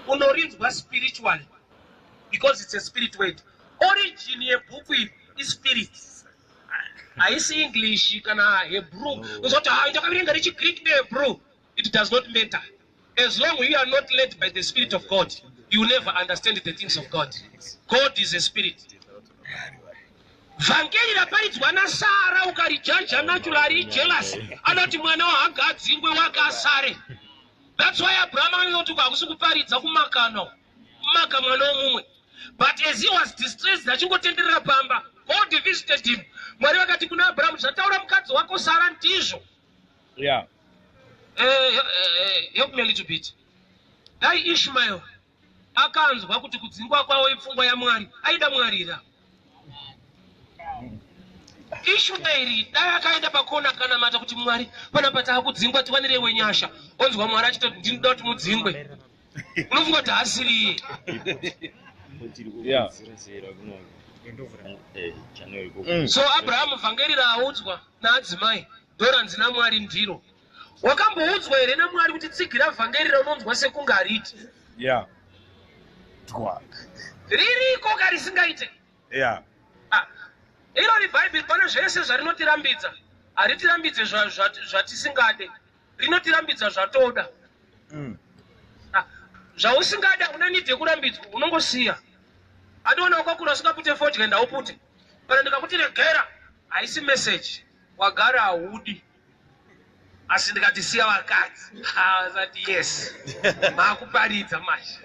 Unorinzwa spiritually because it's a spirit word. Origin yebhuku iri ispirit, haisi English kana Hebrew. Uzoti, "Hai, ndakaverenga nechiGreek neHebrew." It does not matter. As long you are not led by the Spirit of God, you never understand the things of God. God is a spirit. Vhangeri raparidzwa naSara, ukarijudge naturally, jealous. Anoti mwana waHaga adzingwe, wake asare. That's why Abraham anoti hakusi kuparidza kumakano, kumaka mwana womumwe. But as he was distressed, achingotenderera pamba, God visited him. Mwari vakati kuna Abrahamu, "Zvataura mukadzi wako Sara ndizvo." Help me a little bit. Dai Ishmael akanzwa kuti kudzingwa kwavo ipfungwa yaMwari, aida Mwarira Ishmaeri? Dai akaenda pakona akanamata kuti, "Mwari, panapa taakudzingwa, tiwanirewe nyasha," onzwa Mwari achitoti, "Ndinoda kuti mudzingwe," unofunga kuti haasiriye? So Abrahamu, vhangeri raaudzwa naadzimai ndoranzi naMwari ndiro. Wakamboudzwa here naMwari kuti tsigira vhangeri raunonzwa sekunge hariti? Yeah. Twa. Ririko karisingaite. Ah, irori Bhaibheri pane zvese zvarinotirambidza, haritirambidze zvatisingade, rinotirambidza zvatoda. Ah, zvausingade hauna need yekurambidzwa, unongosiya. Adiona wakakura usingapute fodya, ndaupute. Kana ndikakuti regera, haisi message, wagara haudi. Asi ndikati siya vakadzi, asati yes, maakuparidza manje,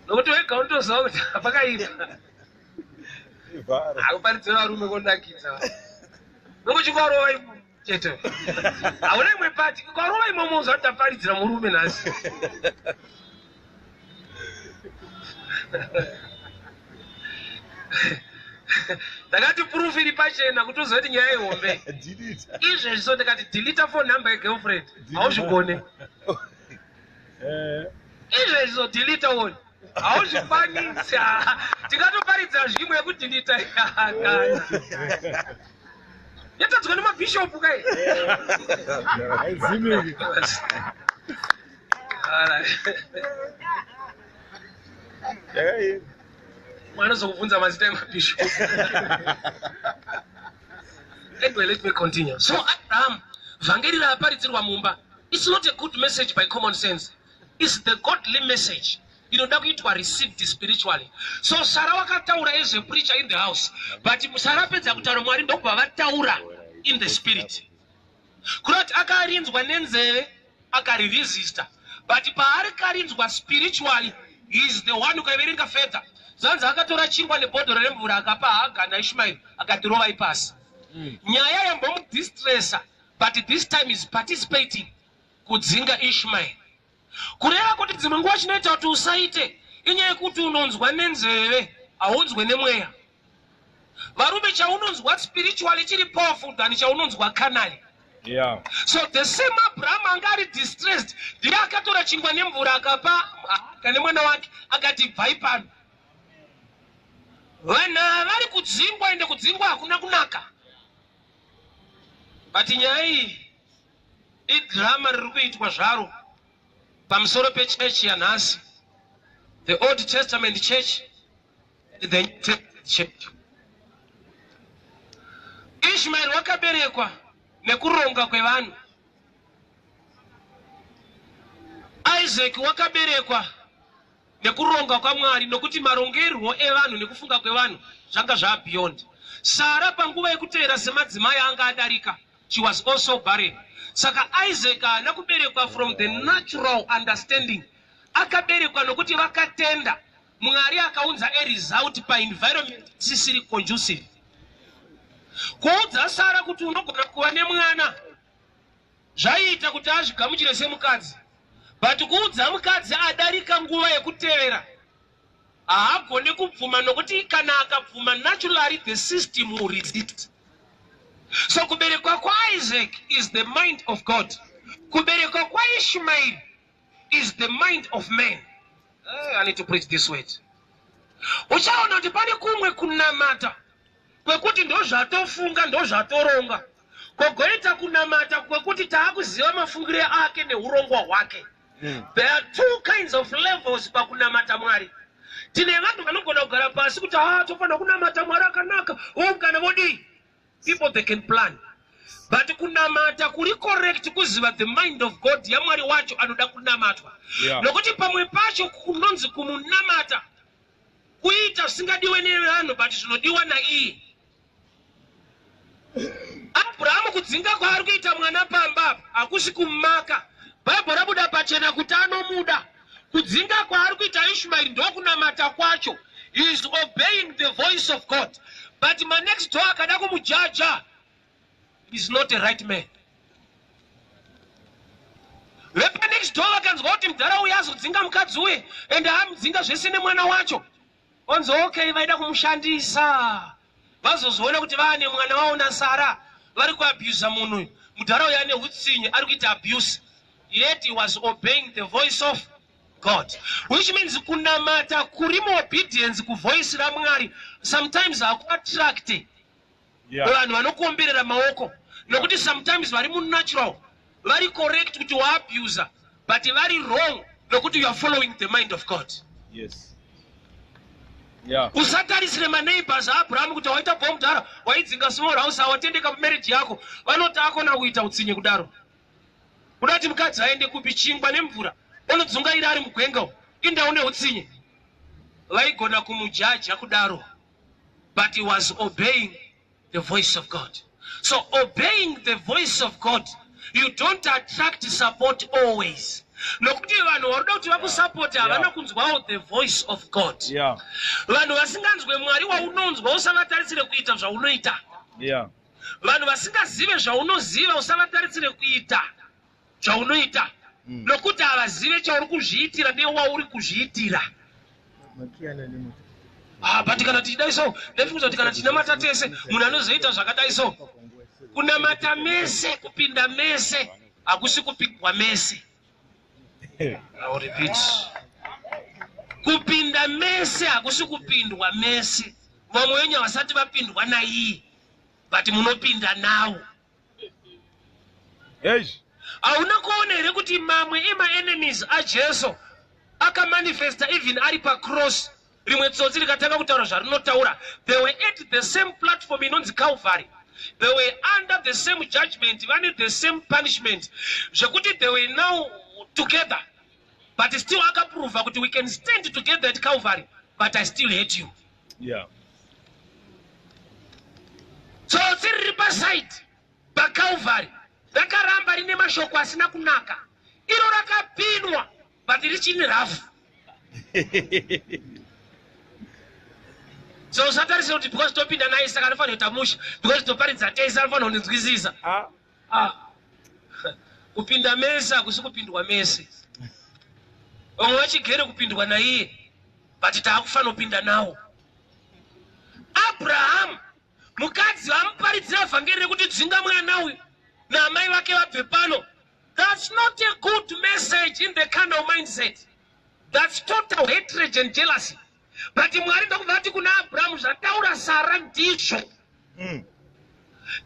nokuti wega unotoziva kuti pakaipa. Ivhara. Akuparidze varume konakidza, nokuchikarova imo chete, hauna imwe pati. Ukarova imomo, uzati taparidzira murume nhasi. Ndakati proof iri pachena kuti uzive kuti nyaya ihombe. Delete. Izvezvi so ndikati delete phone number yegirlfriend, hauzvigone. Izvezvi so delete one, hauzvikwanisi. Tingatoparidza zvimwe yekudelete kana yatadzwa nemabhishopu kai. Haizimiki. Alright. Yakaipa. Mwanozokubvunza mazita emabhishopu. Anyway, let me continue. So Abraham, vhangeri raaparidzirwa mumba, it's not a good message by common sense. It's the godly message inoda kuitwa received spiritually. So Sara wakataura as a preacher in the house, but Sara apedza kutaura, Mwari ndokubva vataura in the spirit. Kurati akarinzwa nenzeve, akariresista, but paari karinzwa spiritually, he is the one. Ukaverenga further, zanzi akatora chingwa nebhodhoro remvura, akapa Haga naIshmaeri, akati, "Rovai pasi." Nyaya yambomudistressa, but this time is participating kudzinga Ishmael. Kureva kuti dzimwe nguva chinoita kuti usaite inyaya yekuti unonzwa nenzeve, haunzwe nemweya. Varume, chaunonzwa spiritually chiri powerful than chaunonzwa carnally. So the same Abraham anga ari distressed ndiye akatora chingwa nemvura, akapa Haga nemwana wake, akati, "Bvai pano, vanhu ava vari kudzingwa." Ende kudzingwa hakuna kunaka, but nyaya iyi idrama riri kuitwa zvaro pamusoro pechechi yanhasi, the Old Testament church and the New Testament church. Ishmaeri wakaberekwa nekuronga kwevanhu. Isaac wakaberekwa nekuronga kwaMwari, nokuti marongerwo evanhu nekufunga kwevanhu zvanga zvabeyond. Sara panguva yekuteera semadzimai anga adarika, she was also barren. Saka Isaac haana kuberekwa from the natural understanding, akaberekwa nokuti vakatenda Mwari, akaunza a result paenvironment isisiri conducive. Kuudza Sara kuti unogona kuva nemwana zvaiita kuti azvigamuchire semukadzi, but kuudza mukadzi adarika nguva yekutevera, haagoni kubvuma, nokuti kana akabvuma, naturally the system will resist. So kuberekwa kwaIsaac is the mind of God, kuberekwa kwaIshmael is the mind of man. I need to preach this word. Uchaona kuti pane kumwe kunamata kwekuti ndozvatofunga, ndozvatoronga, kogoita kunamata kwekuti taakuziva mafungiro ake neurongwa hwake. There are two kinds of levels pakunamata Mwari. Tine vanhu vanogona kugara pasi kuti ha, tofanira kunamata Mwari akanaka, voungana, vodii. People, they can plan, but kunamata kuri correct kuziva the mind of God, yaMwari wacho anoda kunamatwa. Nokuti pamwe pacho kunonzi kumunamata kuita zvisingadiwe nevanhu, but zvinodiwa naiye. Abrahamu kudzinga kwaari kuita mwana pamba apa hakusi kumaka. Bhaibheri rabuda pachena kuti anomuda. Kudzinga kwaari kuita Ishmaeri ndokunamata kwacho. He is obeying the voice of God, but manext door akada kumujaja, is not a right man. Vepanext door vakanzwa kuti mudhara uyu azodzinga mukadzi uye, ende amudzinga zvese nemwana wacho, onzi okay, vaida kumushandisa. Vazozoona kuti vaane mwana wavo naSara, vari kuabusa munhu uyu. Mudhara uyu ane utsinye, ari kuita abuse, yet he was obeying the voice of God, which means kunamata kuri muobedience kuvoice raMwari sometimes hakuattract vanhu vanokuomberera maoko, nokuti sometimes vari munatural vari correct kuti waabuser, but vari wrong nokuti you are following the mind of God. Usatarisire maneighbors aAbrahamu kuti waita bomudhara, waidzinga small house, awatendeka mumarriage yako. Vanoti akona kuita utsinye kudaro, kuda kuti mukadzi aende kupi? Chingwa nemvura onodzungaira ari mugwenga umu, indawo neutsinye. Vaigona kumujaja kudaro, but he was obeying the voice of God. So obeying the voice of God, you don't attract support always, nokuti vanhu varoda kuti vakusapoti havana kunzwawo the voice of God. Vanhu vasinganzwe Mwari waunonzwa, usavatarisire kuita zvaunoita. Vanhu vasingazive zvaunoziva, usavatarisire kuita zvaunoita, nokuti havazive chauri kuzviitira newauri kuzviitira. Ah, but kana tichidai so, ndaifunga kuti kana tinamata tese, munhu anozoita zvakadai. So kunamata mese, kupinda mese, hakusi kupindwa mese. I will repeat: kupinda mese hakusi kupindwa mese. Vamwe venyu havasati vapindwa naiye, but munopinda nawo. Eish. Hauna kuona here kuti mamwe emaenemies aJesu akamanifesta even ari pacross? Rimwe tsotsi rikatanga kutaura zvarinotaura. They were at the same platform inonzi Calvary. They were under the same judgment, vane the same punishment, zvekuti they were now together, but still akaprova kuti we can stand together at Calvary, but I still hate you. Tsotsi riri paside paCalvary rakaramba rine mashoko asina kunaka. Iro rakapinwa, but richine rafu. So usatarisira kuti because topinda naye saka anofanira kuita musha, because toparidza tese anofanira kundinzwisisa. Ah. Ah. Kupinda mese hakusi kupindwa mese. Vamwe vachigere kupindwa naiye, but taakufanira kupinda nawo. Abrahamu, mukadzi vamuparidzira vhangeri rekuti dzinga mwana uyu naamai vake vabve pano. That's not a good message in the carnal mindset. That's total hatred and jealousy, but Mwari ndokubva ati kuna Abrahamu, zvataura Sara ndizvo.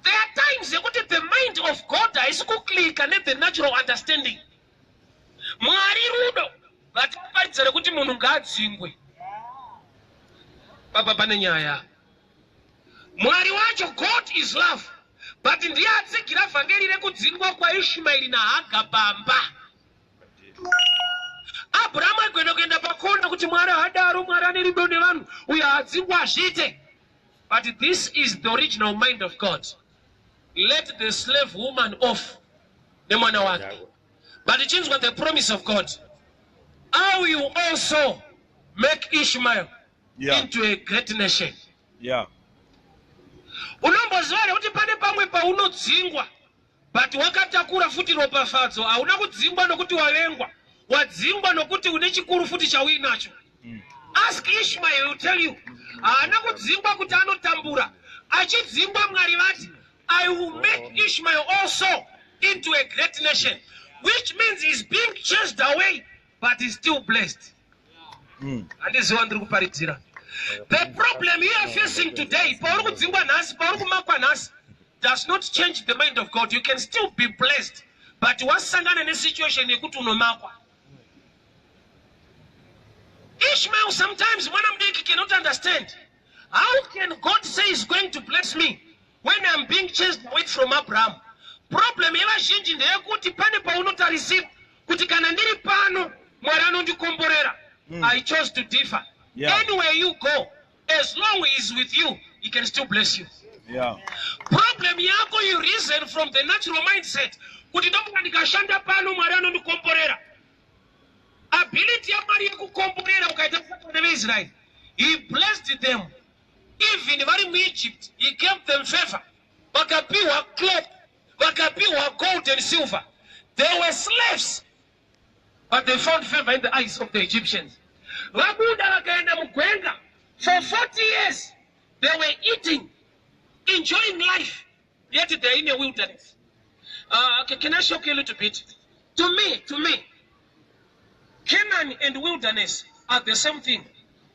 There are times yekuti the mind of God haisi kuklika nethe natural understanding. Mwari rudo, vatiparidza rekuti munhu ngaadzingwe papa pane nyaya. Mwari wacho, God is love, but ndiye atsigira vhangeri rekudzingwa kwaIshmaeri naHaga pamba. Abrahamu aigona kuenda pakona kuti Mwari haadaro, Mwari ane rudo nevanhu, uyo haadzingwa, hazviite. But this is the original mind of God: let the slave woman off nemwana wake. But chinzwa the promise of God: I will also make Ishmael into a great nation. Unomboziva here kuti pane pamwe paunodzingwa, but wakatakura futi ropafadzo? Hauna kudzingwa nokuti wavengwa, wadzingwa nokuti une chikuru futi chauinacho. Ask Ishmael, will tell you. Haana kudzingwa kuti anotambura. Achidzingwa, Mwari vati, "I will make Ishmael also into a great nation," which means he's being chased away, but he's still blessed. Handiziva ndiri kuparidzira. The problem you are facing today, pauri kudzingwa nhasi, pauri kumakwa nhasi, does not change the mind of God. You can still be blessed, but wasangana nesituation yekuti unomakwa. Ishmael sometimes mwana mudiki cannot understand. How can God say he's going to bless me when I'm being chased away from Abraham? Problem yevazhinji ndeyekuti pane paunotarisira kuti kana ndiri pano Mwari anondikomborera. I chose to differ. Anywhere you go, as long he is with you, he can still bless you. Problem yako, you reason from the natural mindset kuti ndofunga ndikashanda pano Mwari anondikomborera. Ability yaMwari yekukomborera ukaita vana veIsraeri, he blessed them even vari muEgypt. He gave them favor, vakapiwa cloth, vakapiwa gold and silver. They were slaves, but they found favor in the eyes of the Egyptians. Vabuda vakaenda mugwenga for 40 years, they were eating, enjoying life, yet they're in a wilderness. Okay, can I shock you a little bit? To me, Canaan and wilderness are the same thing,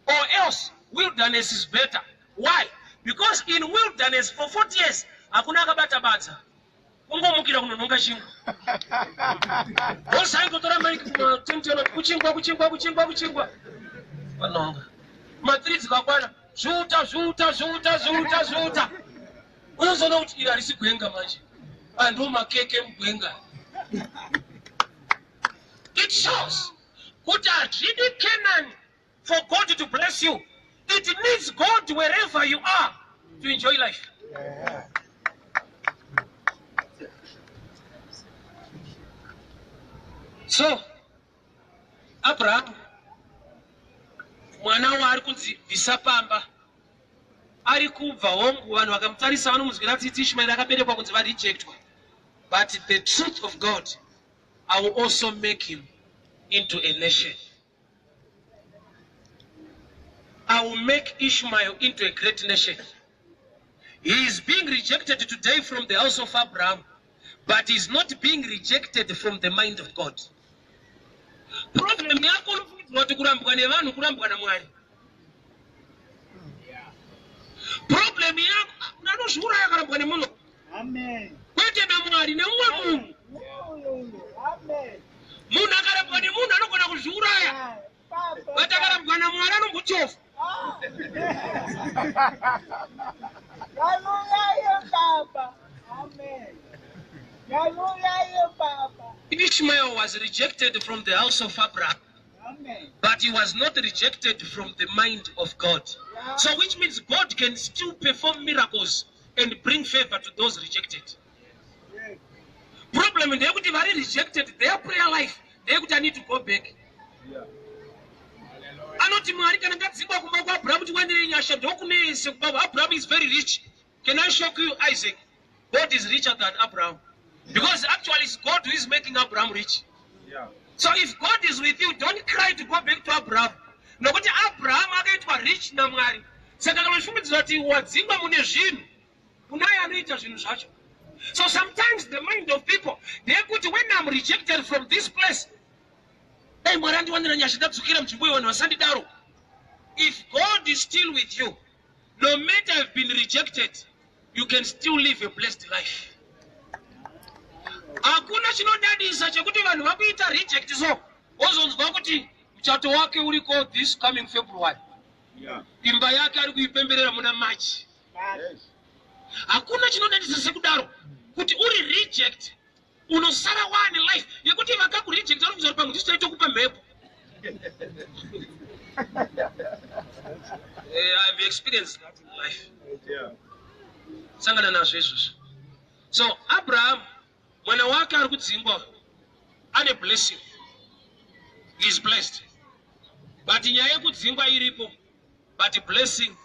or else wilderness is better. Why? Because in wilderness for 40 years hakuna akabata badza, kungomukira kunonhonga chingwa. Osaingotora matentenoti kuchingwa, kuchingwa, kuchingwa, kuchingwa, vanhonga ma3 dzikakwana, zviuta, zviuta, zviuta, zviuta, zviuta. Unozoona kuti iri harisi gwenga manje, ando makeke mugwenga. It shows kuti hazvidi Canaan for God to bless you. It needs God wherever you are to enjoy life. So Abraham, mwana waari kunzi bvisa pamba, ari kubva. Hongu, vanhu vakamutarisa vanomunzwira tsitsi. Ishmaeri akaberekwa kunzi varejectwa, but the truth of God, I will also make him into a nation. I will make Ishmael into a great nation. He is being rejected today from the house of Abraham, but he is not being rejected from the mind of God. Problem yako, unofungidzwa kuti kurambwa nevanhu kurambwa naMwari. Problem yako, anozviuraya akarambwa nemunhu. Amen. Kwete naMwari, nemumwe munhu. Amen. Munhu akarambwa nemunhu anogona kuzviuraya, Papa. but akarambwa naMwari anombochofa. Hallelujah, Papa. Amen. Hallelujah, Papa. Ishmael was rejected from the house of Abraham, Amen. but he was not rejected from the mind of God. So which means God can still perform miracles and bring favor to those rejected. Problem ndeyekuti vari rejected, their prayer life ndeyekuti I need to go back. Anoti, Mwari, kana ndadzingwa kumba kwaAbraham, tiwanire nyasha ndokunese kumba. Abraham is very rich. Can I shock you, Isaac? God is richer than Abraham, because actually it's God who is making Abraham rich. So if God is with you, don't cry to go back to Abraham, nokuti Abraham akaitwa rich naMwari. Saka kana uchifungidzira kuti wadzingwa mune zvinhu, unaye anoita zvinhu zvacho. So sometimes the mind of people ndeyekuti when I'm rejected from this place, dai Mwari andiwanira nyasha ndadzokera munzvimbo iyi, vanhu vasandidaro. If God is still with you, no matter have been rejected, you can still live a blessed life. Hakuna chinodadisa chekuti vanhu vakuita reject, so wozonzwa kuti muchato wake uriko this coming February, imba yake ari kuipemberera muna March. Hakuna chinodadisa sekudaro, kuti uri reject, unosara wane life yekuti vakakureject vari kuziva kuti pamwe ndisu taitokupa mhepo. I've experienced that in life. Sangana nazvo izvozvo. So Abraham, mwana wake ari kudzingwa, ane blessing. He is blessed, but nyaya yekudzingwa iripo, but blessing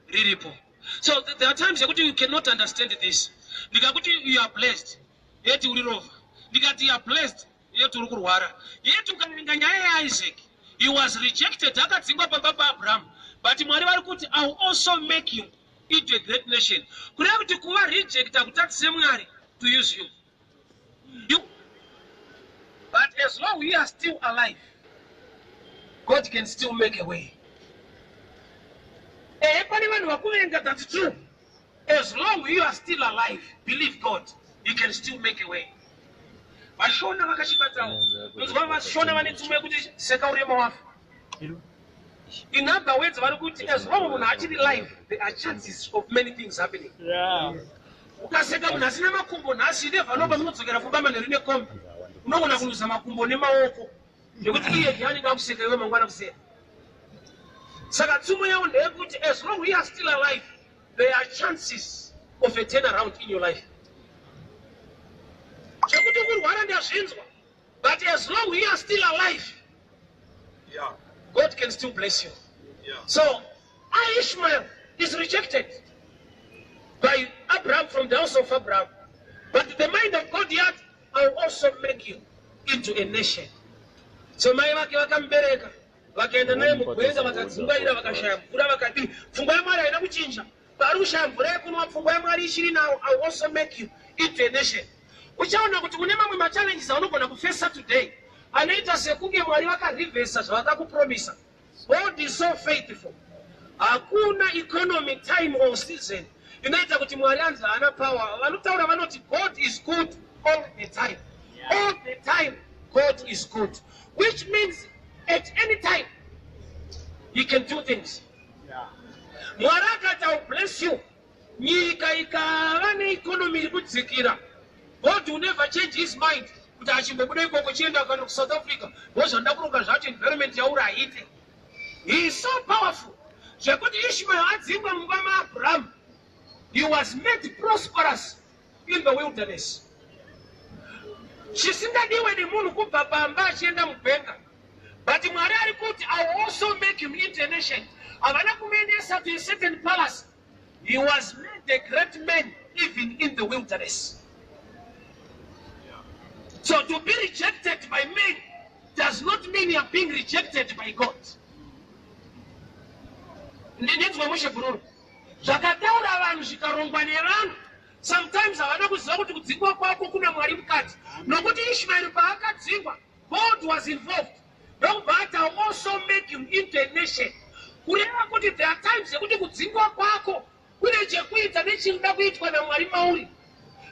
riripo. So there are times yekuti you cannot understand this. Ndikakuti you are blessed, yeti uri rovha. Ndikati you are blessed, yeti uri kurwara. Yeti ukaverenga nyaya yaIsaac, he was rejected, akadzingwa pamba paAbraham, but Mwari vari kuti, "I will also make him into a great nation." Kureva kuti kuva reject hakutadzise Mwari to use you, but as long we are still alive, God can still make a way. Ehe, pane vanhu vakuvenga, that's true. As long you are still alive, believe God, he can still make a way. VaShona vakachibatawo. Unzwa, vaShona vane tsumo yekuti seka urema wafa. In other words, vari kuti as long munhu achiri live, there are chances of many things happening. Ukaseka munhu asina makumbo nhasi, never know pamunodzokera kumba manheru nekombi, unogona kuluza makumbo nemaoko, nekuti iye ndiye anenge akuseka iwe mangwana kuseka. Saka tsumo yavo ndeyekuti as long we are still alive, there are chances of a turn around in your life. Zvekuti kurwara ndazvinzwa, but as long we are still alive, God can still bless you. So Ishmael is rejected by Abraham from the house of Abraham, but the mind of God yet, "I will also make you into a nation." So mai vake vakamubereka, vakaenda naye mugwenga, vakadzungaira, vakashaya mvura, vakadii. Pfungwa yaMwari haina kuchinja. Paari kushaya mvura yekunwa, pfungwa yaMwari ichiri nawo, "I will also make you into a nation." Uchaona kuti une mamwe machallenges aunogona kufesa today anoita sekunge Mwari vakarivhesa zvavakakupromisa. God is so faithful. Hakuna economy, time or season inoita kuti Mwari anzi haana power. Vanotaura vanoti God is good all the time. All the time God is good, which means at any time he can do things. Mwari akati, "I will bless you," nyika ikava neeconomy iri kudzikira, God will never change his mind kuti achimbobuda ikoko, chienda kana kuSouth Africa, ndozvanoda kuronga zvacho, environment yauri haite. He is so powerful zvekuti Ishmael adzingwa mumba maAbraham, he was made prosperous in the wilderness. Chisingadiwe nemunhu kubva pamba achienda mugwenga, but Mwari ari kuti, "I will also make him into a nation." Havana kumuendesa to a certain palace. He was made a great man even in the wilderness. So to be rejected by men does not mean you are being rejected by God. Ndinzwa mushe, bhururu. Zvakataura vanhu, zvikarongwa nevanhu, sometimes havana kuziva kuti kudzingwa kwako kuna Mwari mukati, nokuti Ishmaeri paakadzingwa, God was involved, ndokubva ati, "I also make him into a nation." Kureva kuti there are times yekuti kudzingwa kwako kune chekuita nechinoda kuitwa naMwari mauri,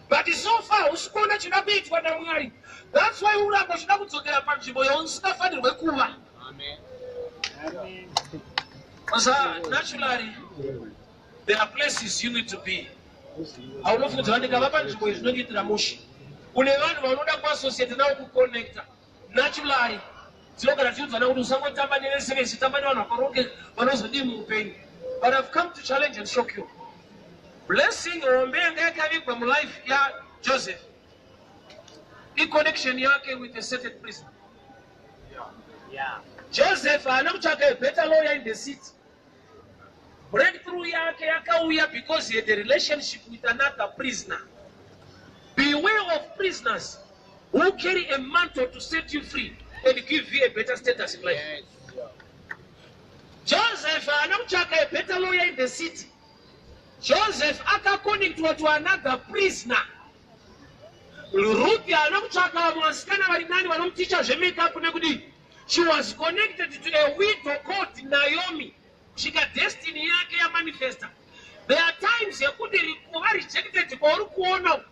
but so far hausi kuona chinoda kuitwa naMwari. That's why uramba uchida kudzokera panzvimbo yausingafanirwe kuva. So naturally there are places you need to be. Haunofungidzira, ndikava panzvimbo iyi zvinondiitira mushe. Une vanhu vaunoda kuassociate navo, kuconnecta. Naturally tinogara tiudzana kuti usangotamba nevese vese, tamba nevanhu vakaronge, vanozodii muupenyu. But I've come to challenge and shock you. Blessing hombe yanga yakavigwa mulife yaJoseph iconnection yake with a certain prisoner. Joseph haana kutsvaka a better lawyer in the city. Breakthrough yake yakauya because he had a relationship with another prisoner. Beware of prisoners who carry a mantle to set you free and give you a better status in life. Joseph haana kutsvaka a better lawyer in the city. Joseph akaconnectwa to another prisoner. Ruth haana kutsvaka vamwe vasikana vari nani vanomuticha zvemakeup nekudii. She was connected to a widow called Naomi kusvika destiny yake yamanifesta. There are times yekuti kuva rejected kwauri kuona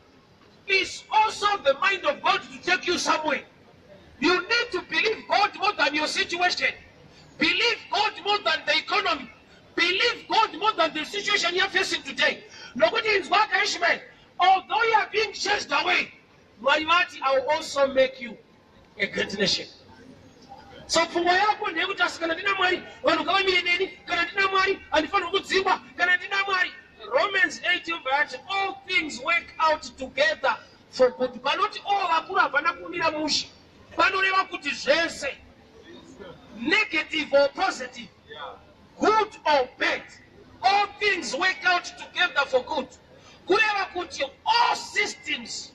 is also the mind of God to take you somewhere. You need to believe God more than your situation. Believe God more than the economy. Believe God more than the situation you're facing today, nokuti inzwa kaIshmael, although you are being chased away, Mwari vati, "I will also make you a great nation." So pfungwa yako ndeyekuti asi kana ndina Mwari, vanhu ngavamire neni. Kana ndina Mwari, handifanirwi kudzingwa. Kana ndina Mwari, Romans 8 yobva yati all things work out together for good. Panoti all, vakuru havana kumira mushe. Panoreva kuti zvese, negative or positive, good or bad, all things work out together for good, kureva kuti all systems.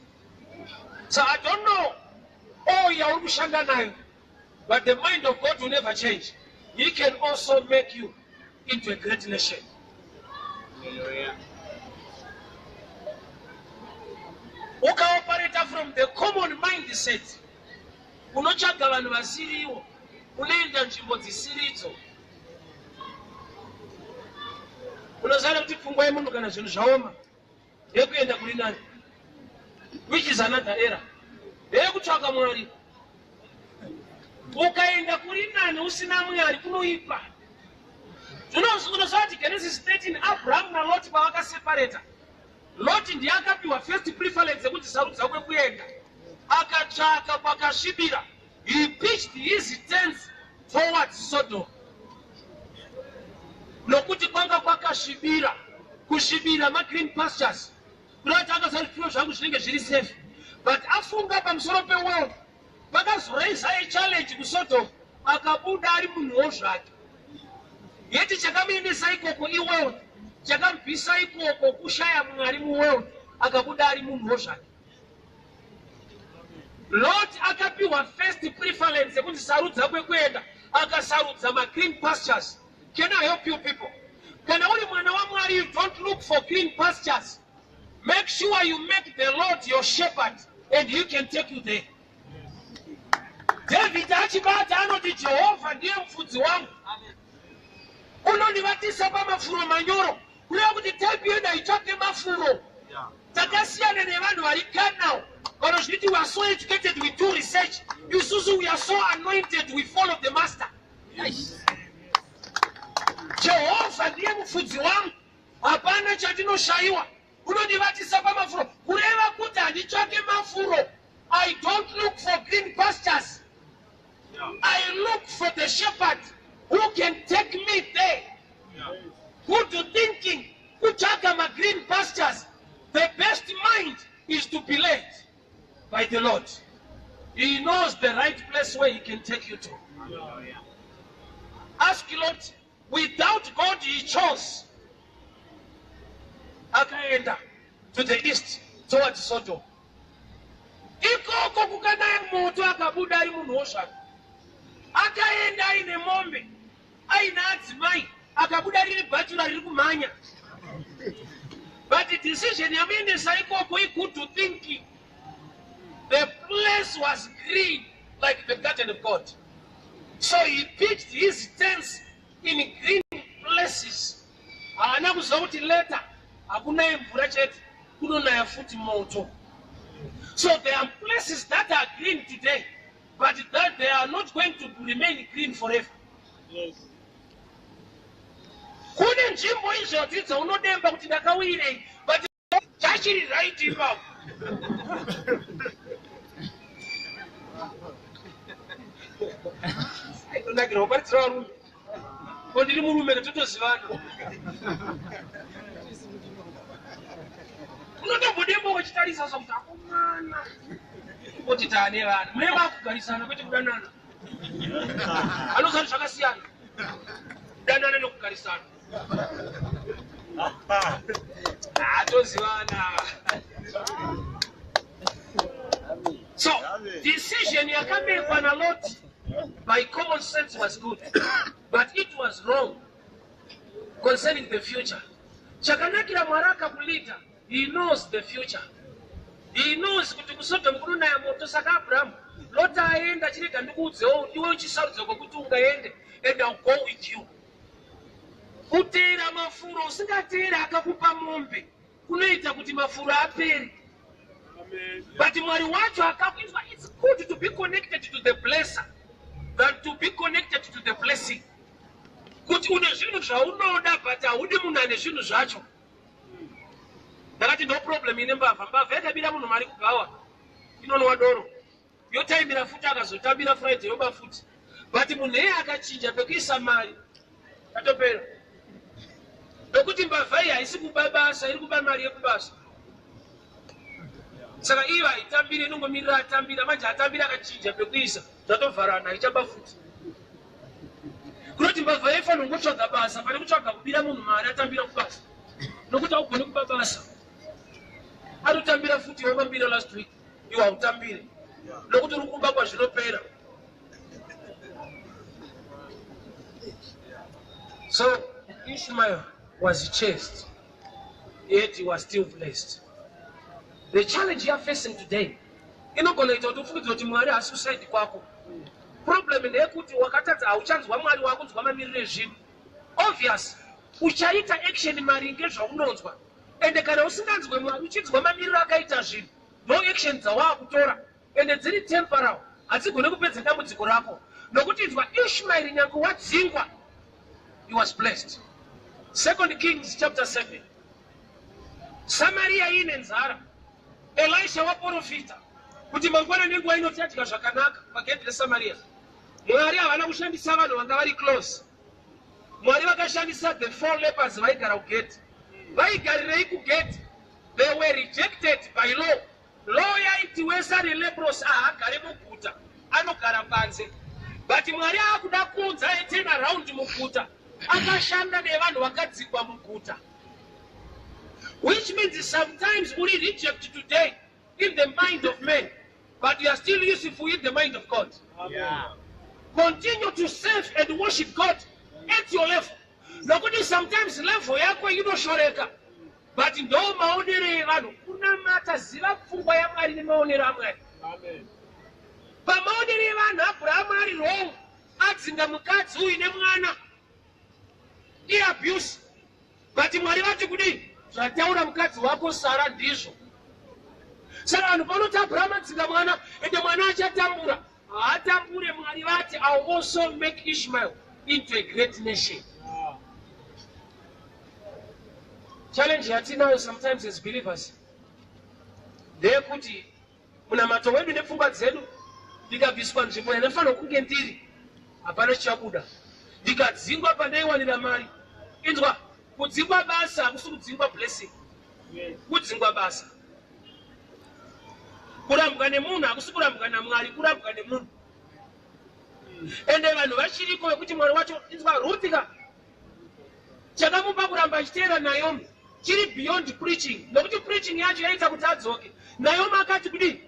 So I don't know all yauri kushanda nayo, but the mind of God will never change. He can also make you into a great nation. Hallelujah. Ukaoperata from the common mindset, unotsvaga vanhu vasiriwo, unoenda nzvimbo dzisiridzo. Unoziva kuti pfungwa yemunhu kana zvinhu zvaoma ndeyekuenda kuri nani, which is another era ndeyekutsvaka Mwari. Ukaenda kuri nani usina Mwari, kunoipa. Unoziva kuti Genesis 13, Abrahamu naLoti pavakaseparata, Loti ndiye akapiwa first preference yekuti sarudza kwekuenda. Akatsvaka kwakasvibira. He pitched his tents towards Sodom, nokuti kwanga kwakasvibira. Kusvibira magreen pastures, kuda kuti akazati zvipfuyo zvangu zvinenge zviri safe. But afunga pamusoro pewealth, vakazoraisa challenge kuSodom, akabuda ari munhuwo zvake. Yeti chakamuendesa ikoko iwealth, chakamubvisa ikoko kushaya Mwari muwealth. Akabuda ari munhuwo zvake. Lot akapiwa first preference yekuti sarudza kwekuenda, akasarudza magreen pastures. Can I help you people? Kana uri mwana waMwari, you don't look for green pastures. Make sure you make the Lord your shepherd and he can take you there. David achibata anoti, "Jehovha ndiye mufudzi wangu, unondivatisa pamafuro manyoro." Kureva kuti type yedu haitsvake mafuro. Takasiyana nevanhu vari carnal, vanozviti we are so educated, we do research. Isusu we are so anointed, we follow the master. Jehovha ndiye mufudzi wangu, hapana chandinoshayiwa, unondivatisa pamafuro. Kureva kuti handitsvake mafuro. I don't look for green pastures. I look for the shepherd who can take me there. Good thinking kutsvaka magreen pastures. The best mind is to be led by the Lord. He knows the right place where he can take you to. Ask Lord. Without God, he chose, akaenda to the east towards Sodom. Ikoko kukanaya moto, akabuda ari munhuwo zvake. Akaenda aine mombe, aine adzimai, akabuda riri bhachura riri kumhanya. But decision yamuendesa ikoko igood thinking. The place was green like the garden of God, so he pitched his tents in green places. Haana kuziva kuti later hakunaye mvura chete, kunonaya futi moto. So there are places that are green today, but that they are not going to remain green forever. Kune nzvimbo izvozvi dzaunodemba kuti ndakawirei, but chachiri right ipapo. Aitondakira kuparidzira varume ko, ndiri murume, totozivana. Unotombodemba uchitarisa sokuti akomana kuti taane vana, mune vakugarisana, kwete kudanana. Anozati zvakasiyana, kudanana nekugarisana. Atozivana. So decision yakamekwa naLot by common sense was good, but it was wrong concerning the future. Chakanakira Mwari akakuleada, he knows the future. He knows kuti kuSodom kunonaya moto. Saka Abrahamu, Lot aenda, chirega ndikuudzewo, iwe uchisarudza kwekuti ungaende and I'll go with you. Kuteera mafuro usingateeri akakupa mombe kunoita kuti mafuro apere, but Mwari wacho akakuizwa. It's good to be connected to the blesser than to be connected to the blessing. Kuti une zvinhu zvaunoda, but haudi munhu ane zvinhu zvacho. Ndakati ndo problem ine mbavha. Mbavha yakabira munhu mari kugawa, inonwa doro, yotaimira futi, akazotambira Friday yoba futi. But munhu iyeye akachinja pekuisa mari, atopera, nokuti mbavha iyi haisi kuba basa, iri kuba mari yekubasa. Saka iyo haitambiri, inongomirira atambira. Manje atambira, akachinja pekuisa, zvatovharana, haichaba futi. Kunoti mbavha yaifanira kungotsvaga basa pane kutsvaga kubira munhu mari atambira kubasa, nokuti haugoni kuba basa. Anotambira futi, wamambira last week, iwe hautambiri nokuti uri kuba kwazvinopera. So Ishmael was chased, yet he was still blessed. The challenge you are facing today inogona kuita kuti ufungidzire kuti Mwari haasi kuside kwako. Problem ndeyekuti wakatadza, hauchanzwa Mwari, wakunzwa mamiriro ezvinhu. Obvious, uchaita action maringe zvaunonzwa. Ende kana usinganzwe Mwari, uchinzwa mamiriro akaita zvinhu, no action dzawaakutora ende dziri temporal, hadzigoni kupedza dambudziko rako. Nokuti inzwa, Ishmaeri, nyange wadzingwa, He was blessed. Second Kings chapter 7. Samaria ine nzara. Elisha waprofita kuti mangwana nenguva ino tichadya zvakanaka pagedhi reSamaria. Mwari havana kushandisa vanhu vanga vari close. Mwari vakashandisa the four lepers vaigara kugedhi. Vaigarirei kugedhi? They were rejected by law. Law yaiti wese ane leprosy haagare muguta, anogara panze. But Mwari aakuda kuunza a turn around muguta, akashanda nevanhu vakadzingwa muguta. Which means sometimes uri reject today in the mind of man, but you are still useful in the mind of God. Yeah. Continue to serve and worship God at your level. Nokuti sometimes level yako inoshoreka, but ndo maonero evanhu. Kunamata, ziva pfungwa yaMwari nemaonero aMwari. Amen. Pamaonero evanhu, Abrahamu ari wrong, adzinga mukadzi uyu nemwana, iabuse. But Mwari vati kudii? Zvataura mukadzi wako Sara ndizvo. Saka vanhu panoti Abrahamu adzinga mwana, ende mwana achatambura, haatambure. Mwari vati, "I will also make Ishmael into a great nation." Challenge yatinayo sometimes as believers ndeyekuti munamato wedu nepfungwa dzedu, ndikabviswa nzvimbo yandafanira kunge ndiri, hapana chichabuda. Ndikadzingwa pandaiwanira mari, inzwa, kudzingwa basa hakusi kudzingwa blessing. Kudzingwa basa, kurambwa nemunhu hakusi kurambwa naMwari, kurambwa nemunhu. Ende vanhu vachiriko vekuti Mwari wacho, inzwa, Ruth ka, chakamupa kuramba achiteera Naomi chiri beyond preaching, nokuti preaching yacho yaita kuti adzoke. Naomi akati kudii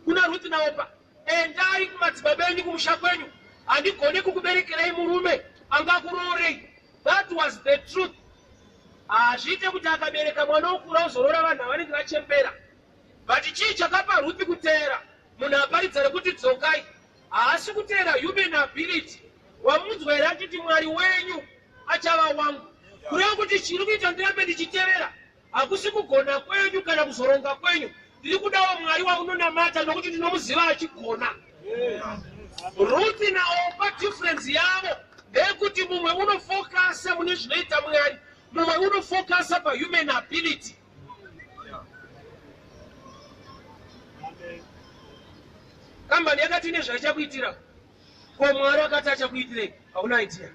kuna Ruth naOpa? "Endai kumadzibaba enyu, kumusha kwenyu. Handigoni kukuberekerai murume angakuroorei." That was the truth. Hazviite kuti akabereka mwana wokura uzoroora vanhu avanenge vachembera. But chii chakapa Ruth kuteera munhu aparidza rekuti dzokai? Haasi kuteera human ability. Wamunzwa here achiti, "Mwari wenyu achava wangu"? Kureva kuti chiri kuita ndirambe ndichitevera hakusi kugona kwenyu kana kuzoronga kwenyu. Ndiri kudawo Mwari wamunonamata, nokuti ndinomuziva achigona. Ruth naOpa, difference yavo ndeyekuti mumwe unofokasa mune zvinoita Mwari, mumwe unofokasa pahuman ability. Amen. Kambani yakati ine zvaichakuitira, ko Mwari akati achakuitirei? Hauna idea.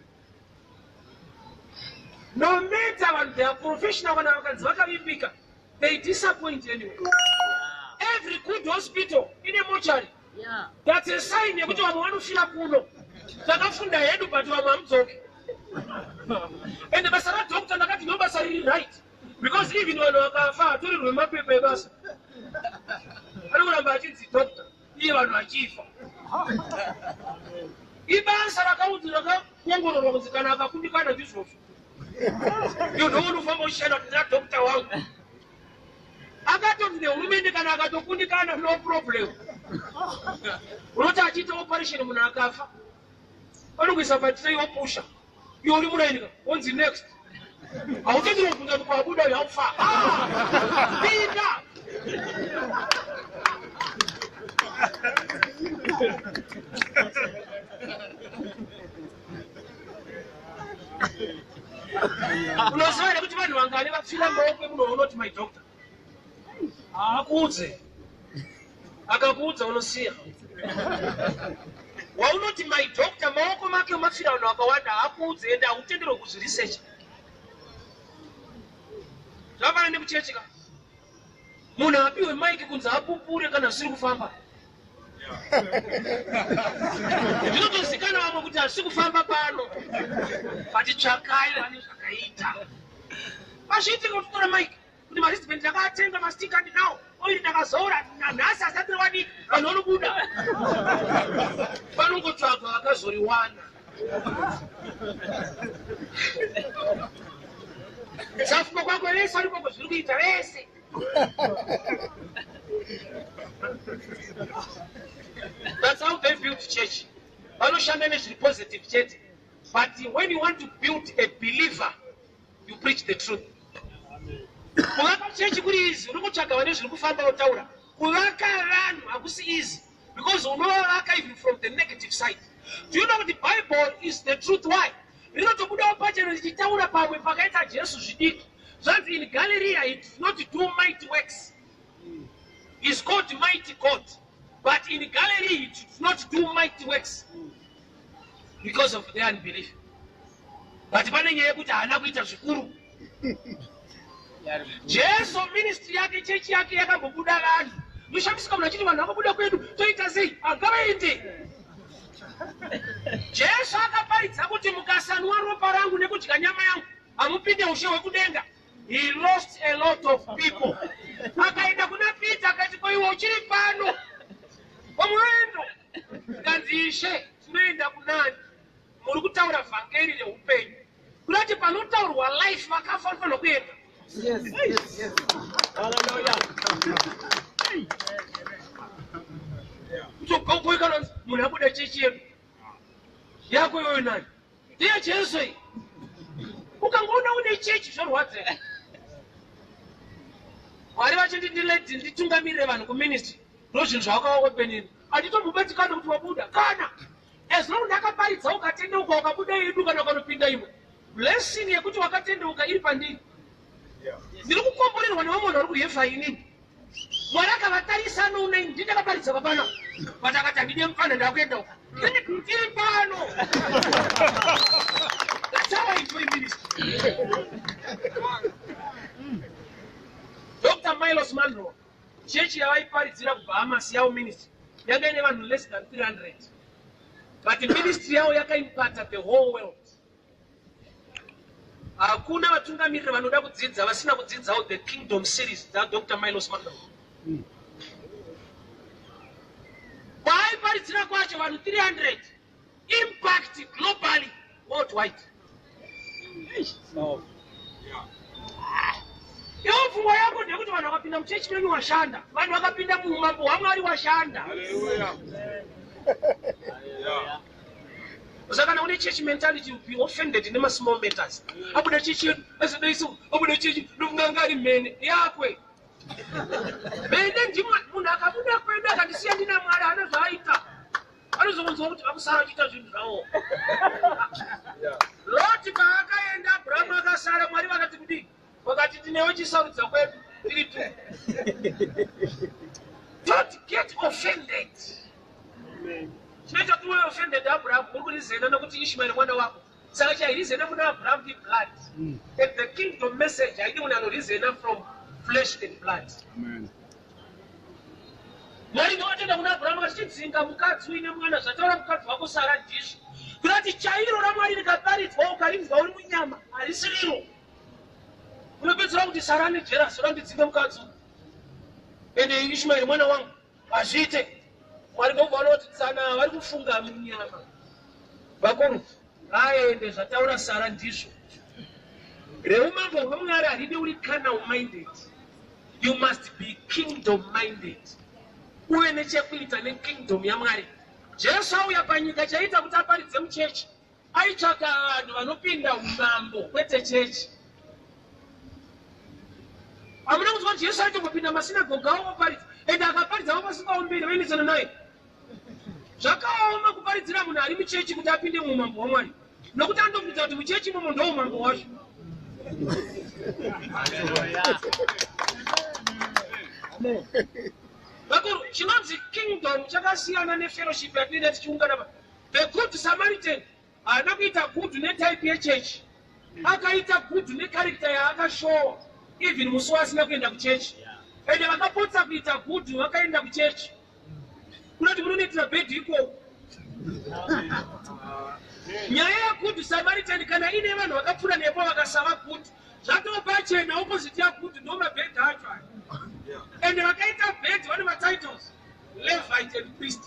No matter vanhu they are professional kana vakanzi vakavimbika, they disappoint anyway. Every good hospital ine mochari. That's a sign yekuti vamwe vanofira kuno. Takafunda hedu, but vamwe hamudzoki. Ende basa radoctor, ndakati ndo basa riri right, because even vanhu vakafa hatorirwe mapepa ebasa, ari kuramba achinzi doctor iye vanhu vachifa. Ibasa rakaudzi rakaongororwa kunzi kana akakundikana ndizvozvo. Iyo ndo unofamba uchishanda kuti ndina doctor wangu, akatonzi nehurumende kana akatokundikana, no problem. Unoti achiita operation munhu akafa, vanokuisa patray, wopusha, iwe uri muraini ka, wonzi next. Hautenderi kubvunza kuti kwabuda uyu aufa. Ah! Pinda. Unoziva here kuti vanhu vangani vapfira maoko emunhu waunoti my doctor? Haakuudze. Akakuudza, unosiya. Waunoti my doctor, maoko make mapfira vanhu vakawanda. Haakuudze, ende hautenderwe kuzviresearcha. Zvakafanana nekuchechi ka, munhu apiwe mic kunzi apupure kana zvisiri kufamba. Zvinotozikanwa vamwe kuti hazvisi kufamba pano, but tsvakai vane zvakaita. Pazviitika kutora mic kuti mawristband ndakaatenga, mastika ndinawo, oil ndakazoura, nanhasi asati rawanika, vanhu vanobuda. Panongotsvagwa vakazoriwana. Safuko kwako vese varikoko, zviri kuita vese. That's how they build church. Vanoshanda nezviri positive chete, but when you want to build a believer, you preach the truth. Kuvaka chechi kuri easy, uri kutsvaga vane zviri kufamba wotaura. Kuvaka vanhu hakusi easy, because unovavaka even from the negative side. Do you know kuti Bible is the truth? Why? Rinotobudawo pachena richitaura pamwe pakaita Jesu zvidiki. Zvanzi in Galilee he did not do mighty works. He's called mighty God. But in Galilee he did not do mighty works because of their unbelief. But pane nyaya yekuti haana kuita zvikuru. Jesu ministry yake, chechi yake yakambobuda vanhu. Mushamisika munhu achiti vanhu vakabuda kwedu toita sei? Angavaende. Jesu akaparidza kuti mukasanwa ropa rangu nekudya nyama yangu hamupinde ushe hwekudenga. He lost a lot of people. Akaenda kuna Peter akati, ko iwe uchiri pano pamurendo? Kanzi, Ishe, tinoenda kunani? Muri kutaura vhangeri reupenyu. Kurati panotaurwa life vakafa vanofanira kuenda. Yes. Hallelujah. Kutogogoikana munhu abuda chechi yedu yako iyoyo nani? Ndiye Jesu iyi. Ukangoona une chechi zvorwadza. Mwari vachiti ndiledi nditungamirire vanhu kuministry, ndo zvinhu zvavakaopenini. Handitomubatikani kuti wabuda kana as long ndakaparidza ukatendeuka ukabuda yedu kana ukanopinda imwe blessing yekuti wakatendeuka iri pandiri. Ndiri kukomborerwa nevamwe vanhu vari kuhefa inini. Mwari akavatarisa anoona ini ndindakaparidza papana, but akati handide mufana ndakuenda uka tiri pano. That's how I enjoy ministry. Dr. Miles Monroe, chechi yavaiparidzira kuBahamas yavo ministry yanga ine vanhu less than 300, but ministry yavo yakaimpacta the whole world. Hakuna vatungamiriri vanoda kudzidza vasina kudzidzawo the Kingdom series dzaDr. Miles Monroe. Kwaaiparidzira kwacho vanhu 300, impact globally, worldwide. Iwo pfungwa yako ndeyekuti vanhu vakapinda muchechi menyu washanda, vanhu vakapinda muumambo hwaMwari washanda. Hallelujah. Yeah. Saka kana une church mentality, you'll be offended nemasmall matters. Abuda chechi yedu azodaiso, abuda chechi ndofunga ari mhene yakwe mhene ndimwe. Munhu akabuda kwedu akandisiya ndina Mwari haana zvaaita, anozonzwa kuti vakusara vachiita zvinhu zvavo. Loti paakaenda, Abrahamu akasara. Mwari vakati kudii? Vakati tinewe chisarudza kwedu tiri tu. Don't get offended. Chinoita kuti uve offended, Abrahamu muri kurizena nokuti Ishmaeri mwana wako. Saka chairizena muna Abrahamu iblood, and the kingdom message haidi munhu anorizena from flesh and blood. Amen. Mwari ndowatenda kuna Abrahamu akati chidzinga mukadzi uine mwana, zvataura mukadzi wako Sara ndizvo. Kurati chairo raMwari rikaparidzwa ukarinzwa uri munyama harisi riro. Unopedzera kuti Sara ane jealous, randidzinge mukadzi ende Ishmaeri mwana wangu, hazviite. Mwari ndobva vanoti tsana vari kufunga munyama, vakuru aende, zvataura Sara ndizvo. Reumambo hwemwari haridi uri carnal minded. You must be kingdom minded, uve nechekuita nekingdom yaMwari. Jesu auya panyika, chaita kuti aparidze muchechi, aitsvaka vanhu vanopinda umambo kwete chechi. Hamuna kunzwa kuti Jesu aitombopinda masinagoga avo oparidza, ende akaparidza vavasingaomberi vaendesana naye. Zvakaoma kuparidzira munhu ari muchechi kuti apinde muumambo hwaMwari, nokuti anotobvunza kuti muchechi imomo ndo umambo hwacho. Hallelujah. Vakuru, chinonzi kingdom chakasiyana nefellowship yatinoita tichiungana. The Good Samaritan haana kuita good netype yechechi, akaita good necharacter yaakashowa even musi waasina kuenda kuchechi. Ende vakapotsa kuita good vakaenda kuchechi, kunoti munonoitira bhedhi ikoko. Nyaya yaGood Samaritan, kana ine vanhu vakapfuura nepo vakasava good, zvatova pachena opposite yagood ndo mabhedhi acho aya. Ende vakaita bhedhi vane matitles, Levite and priest.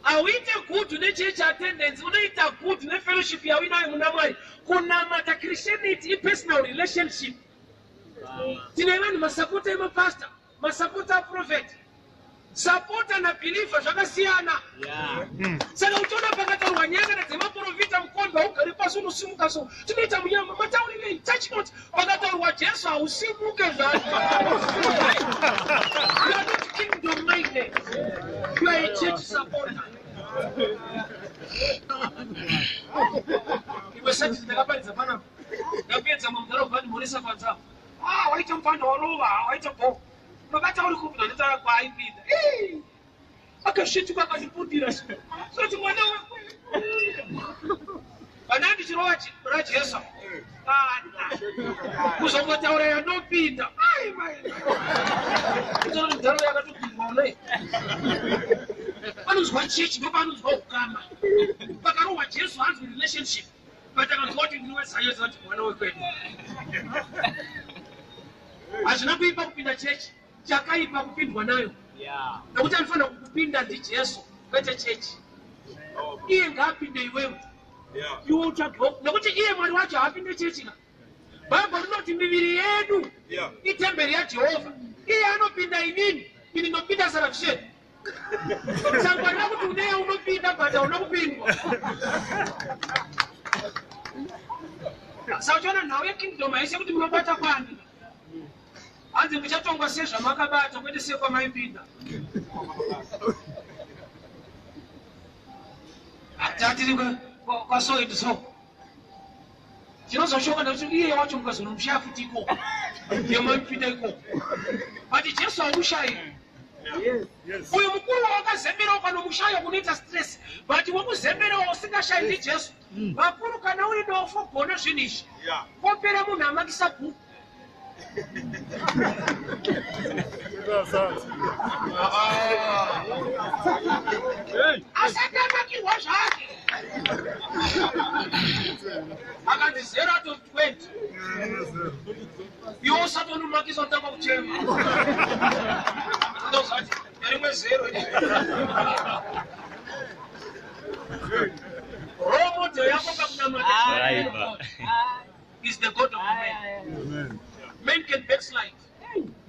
Hauite good nechurch attendance, unoita good nefellowship yauinayo muna Mwari, kunamata. Christianity ipersonal relationship. Tine vanhu masapota emapasta, masapota aprofet. Supporter nabeliever zvakasiyana. Saka uchiona pakataurwa nyaya kana dzemaprofita, mukombe haugari pasi, unosimuka. So tinoita munyama mataurirei touch not. Pakataurwa Jesu hausimuke zvacho. You are not kingdom minded, you are a church supporter. Iwe sati ndakaparidza panapa. Ndapedza mamudhara kubva ndimhoresa panza. Ah, waita mupanda warova, waita bho. Unobata uri kupi ndanditaura kwaaipinda. Akasvetuka akandiputira. Soti mwana vana ndichirova raJesu. Kuzongotaura yanopinda. Ai mai. Kutora mudhara yakatopindwa unai. Panonzwa chechi ndopanonzwa ukama. Pakarohwa Jesu hanzi relationship. But akanzwa kuti ndini weZion kuti mwana wekwedu. Hazvina kuipa kupinda chechi. Chakaipa kupindwa nayo. Nekuti anofanira kukupinda ndiJesu kwete chechi. Iye ngaapinde iwewe. Iwe utsvagewo nekuti iye Mwari wacho haapinde chechi ka. Bhaibheri rinoti miviri yedu itemberi yaJehovha. Iye anopinda inini, ini ndopinda Sarafisheni. Sangwarira kuti uneye unopinda but hauna kupindwa. Saka uchiona nhau yekingdom haisi yekuti munobata kwani. Hanzi muchatongwa sezvamakabata kwete sekwamaipinda. Tatiri kwaso and so. Chinozoshoka ndekuti iye wacho mukazonomushaya futi ikoko. Ndiye maipinda ikoko. But Jesu haumushayi. Uyu mukuru wawakazembera ukanomushaya kunoita stress. But wekuzembera wausingashayi ndiJesu. Vakuru kana uri dofo gona zvinhu izvi. Kopera munhu amakisa bhuku. Asati amakirwa zvake. Akanzi 0 out of 20. Iwe usati unomakisa utanga kuchema. Ndozati rimwe zero. Role model yako pakunamata is the God of the man. Men can backslide.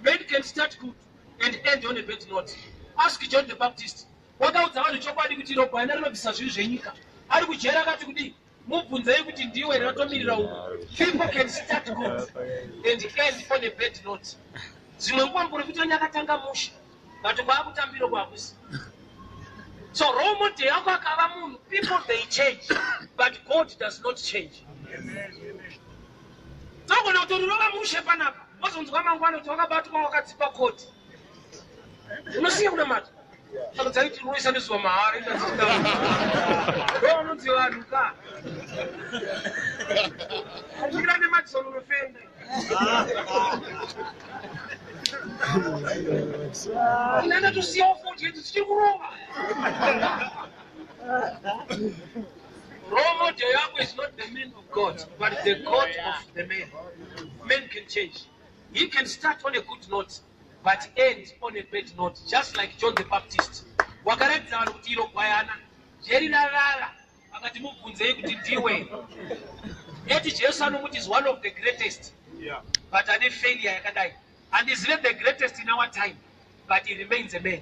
Men can start good and end on a bad note. Ask John the Baptist. Wakaudza vanhu chokwadi kuti iro gwayana rinobvisa zvivi zvenyika. Ari kujera akati kudii? Mubvunzei kuti ndiwe here ratomirira uku. People can start good and end on a bad note. Dzimwe nguva muprofita wenyu akatanga mushe but kwaakutambiro kwakusi. So role model yako akava munhu, people they change but God does not change. Tinogona kutorirova mushe panapa wozonzwa mangwana kuti wakabatwa wakadzipa koti. Unosiya kunamata. Saka dzaiti unoisa nezuva mahara ndo vanonzi vanhu ka. Kusvikira nemadison unofenda. Unoenda tosiyawo foti yedu tichiri kurova. Role model yako is not the man of God, but the God of the man. Men can change. He can start on a good note, but end on a bad note, just like John the Baptist. Wakaratidza vanhu kuti iro gwayana jeri rarara akati mubvunzei kuti ndiwe. Eti Jesu anomuti is one of the greatest, but ane failure yakadai. And is even the greatest in our time, but he remains a man.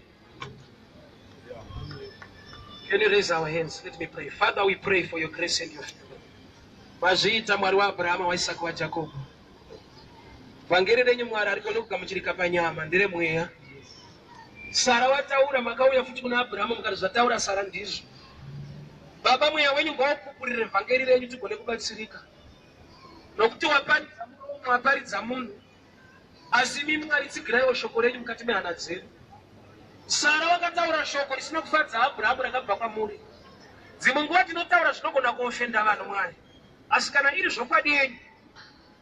Can you raise our hands? Let me pray. Father, we pray for your grace and your favor. Mazviita Mwari waAbrahama, waIsaka, waJakobho. Vhangeri renyu Mwari harigoni kugamuchirika panyama, nderemweya. Sara wataura, makauya futi kuna Abrahama mukati zvataura Sara ndizvo. Baba, mweya wenyu ngaupupurire vhangeri renyu tigone kubatsirika. Nokuti waparidza muromo, waparidza munhu. Asi imi Mwari tsigiraiwo shoko renyu mukati mehana dzedu. Sara wakataura shoko risina kufadza Abrahamu rakabva kwamuri. Dzimwe nguva tinotaura zvinogona kuofenda vanhu Mwari. Asi kana iri zvokwadi yenyu,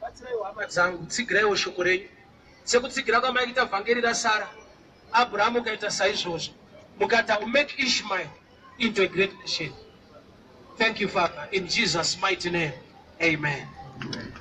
batsiraiwo hama dzangu, tsigiraiwo shoko renyu. Sekutsigira kwamaita vhangeri raSara, Abrahamu ukaita saizvozvo. Mukati I will make Ishmael into a great nation. Thank you, Father. In Jesus' mighty name, amen. Amen.